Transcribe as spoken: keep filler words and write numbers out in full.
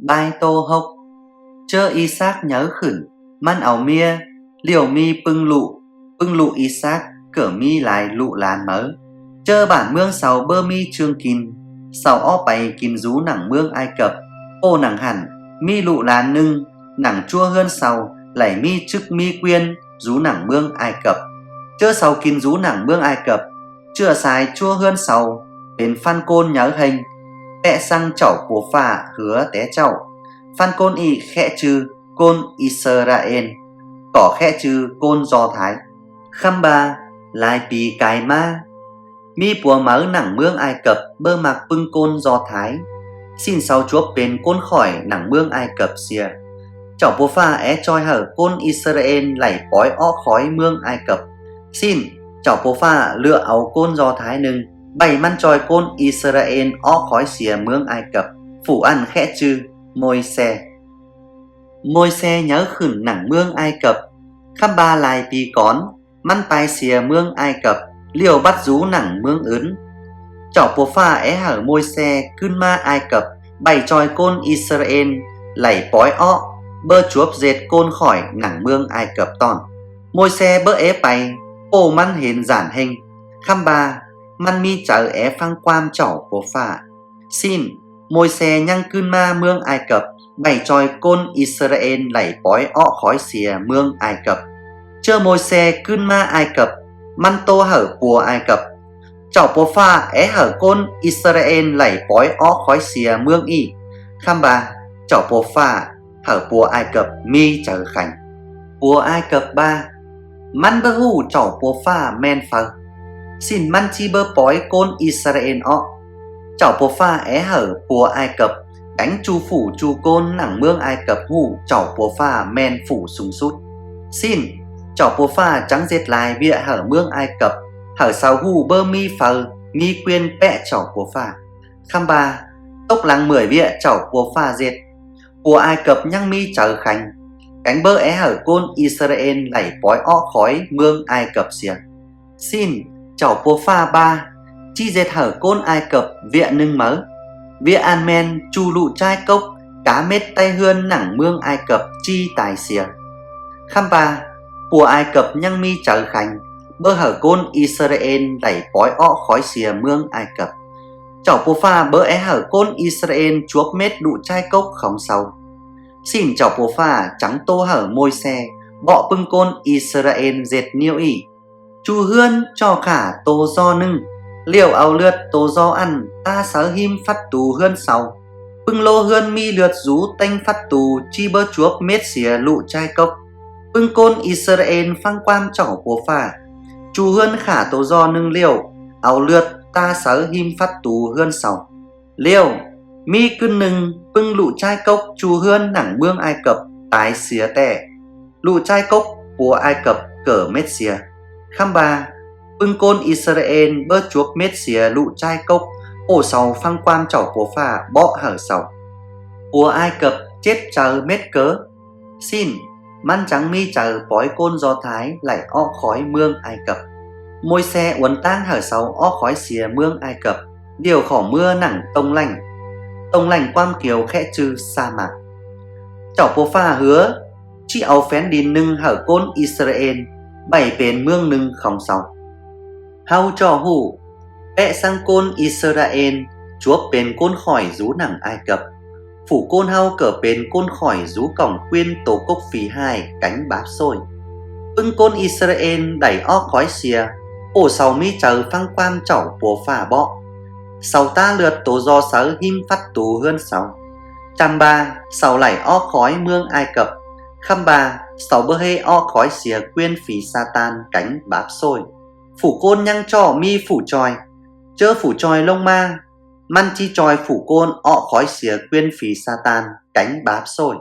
Bai tô hốc. ꞌChớ ꞌI-sác nháư khửn, ꞌmắn au ꞌmía, ꞌlẹo ꞌmí ꞌpứng ꞌlụk. ꞌPứng ꞌlụk ꞌI-sác ꞌcọ ꞌmí lai ꞌlụk lan máư. ꞌChớ bản ꞌmướng sau báu ꞌmí ꞌchương kin, sau ók pay kin dú nẳng ꞌmướng ꞌAi-cấp. ꞌPộ nẳng hẳn ꞌmí ꞌlụk lan ꞌnưng nẳng ꞌchúa ꞌhướn sau đảy ꞌmí chức ꞌmí ꞌquiến dú nẳng ꞌmướng ꞌAi-cấp. ꞌChớ sau kin dú nẳng ꞌmướng ꞌAi-cấp, ꞌchựa sai ꞌchúa ꞌhướn sau pên ꞌphắn ꞌcốn nháư ꞌhêng, ꞌpẹk ꞌsướng Chảu Pua ꞌPhạ hứa té ꞌchạu. ꞌPhắn ꞌcốn ꞌnị khék ꞌchư ꞌcốn ꞌI-ꞌsa-ꞌra-ên, ꞌcọ khék ꞌchư ꞌcốn Do Thái. ꞌKhắm ꞌva lai pi cai ꞌmá, ꞌmí pua máư nẳng ꞌmướng ꞌAi-cấp báu ꞌmặc ꞌpứng ꞌcốn Do Thái, ꞌsịn sau chuốp pên ꞌcốn khỏi nẳng ꞌmướng ꞌAi-cấp sia. Chảu Pua ꞌPhạ é ꞌchoi hảư ꞌcốn ꞌI-ꞌsa-ꞌra-ên đảy pói ók khói ꞌmướng ꞌAi-cấp. ꞌSịn Chảu Pua ꞌPhạ ꞌlưạk au ꞌcốn Do Thái ꞌnưng ꞌvạy ꞌmắn ꞌchoi ꞌcốn ꞌI-ꞌsa-ꞌra-ên ók khói sia ꞌmướng ꞌAi-cấp. Phủ ꞌnặn khék ꞌchư ꞌMôi-ꞌse. ꞌMôi-ꞌse nháư khửn nẳng ꞌmướng ꞌAi-cấp. ꞌKhắm ꞌva lai pi cón, ꞌmắn ꞌpai sia ꞌmướng ꞌAi-cấp, ꞌlẹo bắt dú nẳng ꞌmướng ứn. Chảu Pua ꞌPhạ é hảư ꞌMôi-ꞌse ꞌcứn ꞌmá ꞌAi-cấp ꞌvạy ꞌchoi ꞌcốn ꞌI-ꞌsa-ꞌra-ên đảy pói ók, báu chuốp ꞌdệt ꞌcốn khỏi nẳng ꞌmướng ꞌAi-cấp ꞌtọn. ꞌMôi-ꞌse báu é pay, ꞌpộ ꞌmắn hên dản ꞌhêng. ꞌKhắm ꞌva ꞌmắn ꞌmí chaư é ꞌphắng ꞌquám Chảu Pua ꞌPhạ. ꞌSịn ꞌMôi-ꞌse ꞌnhắng ꞌcứn ꞌmá ꞌmướng ꞌAi-cấp ꞌvạy ꞌchoi ꞌcốn ꞌI-ꞌsa-ꞌra-ên đảy pói ók khói sia ꞌmướng ꞌAi-cấp. ꞌChớ ꞌMôi-ꞌse ꞌcứn ꞌmá ꞌAi-cấp, ꞌmắn ꞌtố hảư pua ꞌAi-cấp: Chảu Pua ꞌPhạ é hảư ꞌcốn ꞌI-ꞌsa-ꞌra-ên đảy pói ók khói sia ꞌmướng ꞌnị. ꞌKhắm ꞌva Chảu Pua ꞌPhạ hảư pua ꞌAi-cấp ꞌmí chaư kheng. Pua ꞌAi-cấp ꞌva ꞌmắn báu ꞌhụ Chảu Pua ꞌPhạ ꞌmen phaư, ꞌsịn ꞌmắn ꞌchí báu pói ꞌcốn ꞌI-ꞌsa-ꞌra-ên ók. Chảu Pua ꞌPhạ é hảư pua ꞌAi-cấp kéng ꞌchu phủ ꞌchu ꞌcốn nẳng ꞌmướng ꞌAi-cấp ꞌhụ Chảu Pua ꞌPhạ ꞌmen phủ sung sút. ꞌSịn Chảu Pua ꞌPhạ chắng ꞌdệt lai ꞌviạk hảư ꞌmướng ꞌAi-cấp, hảư sau ꞌhụ báu ꞌmí phaư ꞌmí ꞌquiến ꞌpẹk Chảu Pua ꞌPhạ. ꞌKhắm ꞌva tốc lăng mưởi ꞌviạk Chảu Pua ꞌPhạ ꞌdệt, pua ꞌAi-cấp ꞌnhắng ꞌmí chaư kheng, kéng báu é hảư ꞌcốn ꞌI-ꞌsa-ꞌra-ên đảy pói ók khói ꞌmướng ꞌAi-cấp sia. ꞌSịn Chảu Pua ꞌPhạ ꞌva ꞌchí ꞌdệt hảư ꞌcốn ꞌAi-cấp ꞌviạk ꞌnưng máư. ꞌViạk ꞌnặn ꞌmen ꞌchu ꞌlụk ꞌchái cốc cá mết ꞌtáy ꞌhướn nẳng ꞌmướng ꞌAi-cấp ꞌchí tai sia. ꞌKhắm ꞌva pua ꞌAi-cấp ꞌnhắng ꞌmí chaư kheng, báu hảư ꞌcốn ꞌI-ꞌsa-ꞌra-ên đảy pói ók khói sia ꞌmướng ꞌAi-cấp. Chảu Pua ꞌPhạ báu é hảư ꞌcốn ꞌI-ꞌsa-ꞌra-ên chuốp mết ꞌlụk ꞌchái cốc khong sau. ꞌSịn Chảu Pua ꞌPhạ chắng ꞌtố hảư ꞌMôi-ꞌse bók ꞌpứng ꞌcốn ꞌI-ꞌsa-ꞌra-ên ꞌdệt ꞌnéo ꞌnị: ꞌChu ꞌhướn ꞌchọ khả tô ꞌdo ꞌnưng, ꞌlẹo au ꞌlượt tô ꞌdo ꞌnặn ꞌta sáư ꞌhím phắt tu ꞌhướn sau. ꞌPứng ꞌlố ꞌhướn ꞌmí ꞌlượt dú ꞌtếng phắt tu ꞌchí báu chuốp mết sia ꞌlụk ꞌchái cốc. ꞌPứng ꞌcốn ꞌI-ꞌsa-ꞌra-ên ꞌphắng ꞌquám Chảu Pua ꞌPhạ, ꞌchu ꞌhướn khả tô ꞌdo ꞌnưng ꞌlẹo, au ꞌlượt ꞌta sáư ꞌhím phắt tu ꞌhướn sau. ꞌLẹo ꞌmí ꞌcứn ꞌnưng ꞌpứng ꞌlụk ꞌchái cốc ꞌchu ꞌhướn nẳng ꞌmướng ꞌAi-cấp tai sia ꞌtẹ. ꞌLụk ꞌchái cốc pua ꞌAi-cấp ꞌcọ mết sia. ꞌKhắm ꞌva ꞌpứng ꞌcốn ꞌI-ꞌsa-ꞌra-ên báu chuốp mết sia ꞌlụk ꞌchái cốc, ꞌpộ sau ꞌphắng ꞌquám Chảu Pua ꞌPhạ bók hảư sau. Pua ꞌAi-cấp chếp chaư mết cá. ꞌSịn ꞌmắn chắng ꞌmí chaư pói ꞌcốn ꞌDo Thái đảy ók khói ꞌmướng ꞌAi-cấp. ꞌMôi-ꞌse uôn ꞌtáng hảư sau ók khói sia ꞌmướng ꞌAi-cấp, ꞌlẹo khảu ꞌmứa nẳng ꞌtông lẻng. ꞌTông lẻng ꞌquám Kiêu khék ꞌchư sa mạc. Chảu Pua ꞌPhạ ꞌhứa ꞌchí au phén đin ꞌnưng hảư ꞌcốn ꞌI-ꞌsa-ꞌra-ên vảy pên ꞌmướng ꞌnưng khong sau. ꞌHáu ꞌchọ ꞌhụ, pék ꞌsướng ꞌcốn ꞌI-ꞌsa-ꞌra-ên chuốp pên ꞌcốn khỏi dú nẳng ꞌAi-cấp, phủ ꞌcốn ꞌháu ꞌcọ pên ꞌcốn khỏi dú cỏng ꞌquiến tô cốc phi ꞌhại kéng báp ꞌsội. ꞌPứng ꞌcốn ꞌI-ꞌsa-ꞌra-ên đảy ók khói sia, ꞌpộ sau ꞌmí chaư ꞌphắng ꞌquám Chảu Pua ꞌPhạ bók. Sau ꞌtá ꞌlượt tô ꞌdo sáư ꞌhím phắt tu ꞌhướn sau. ꞌChăm ꞌva sau đảy ók khói ꞌmướng ꞌAi-cấp, ꞌkhắm ꞌva sau báu ꞌhế ók khói sia ꞌquiến phi ꞌSa-tan kéng báp ꞌsội. Phủ ꞌcốn ꞌnhắng ꞌchọ ꞌmí phủ ꞌchoi. ꞌChớ phủ ꞌchoi ꞌlống ꞌmá, ꞌmắn ꞌchí ꞌchoi phủ ꞌcốn ók khói sia ꞌquiến phi ꞌSa-tan kéng báp ꞌsội.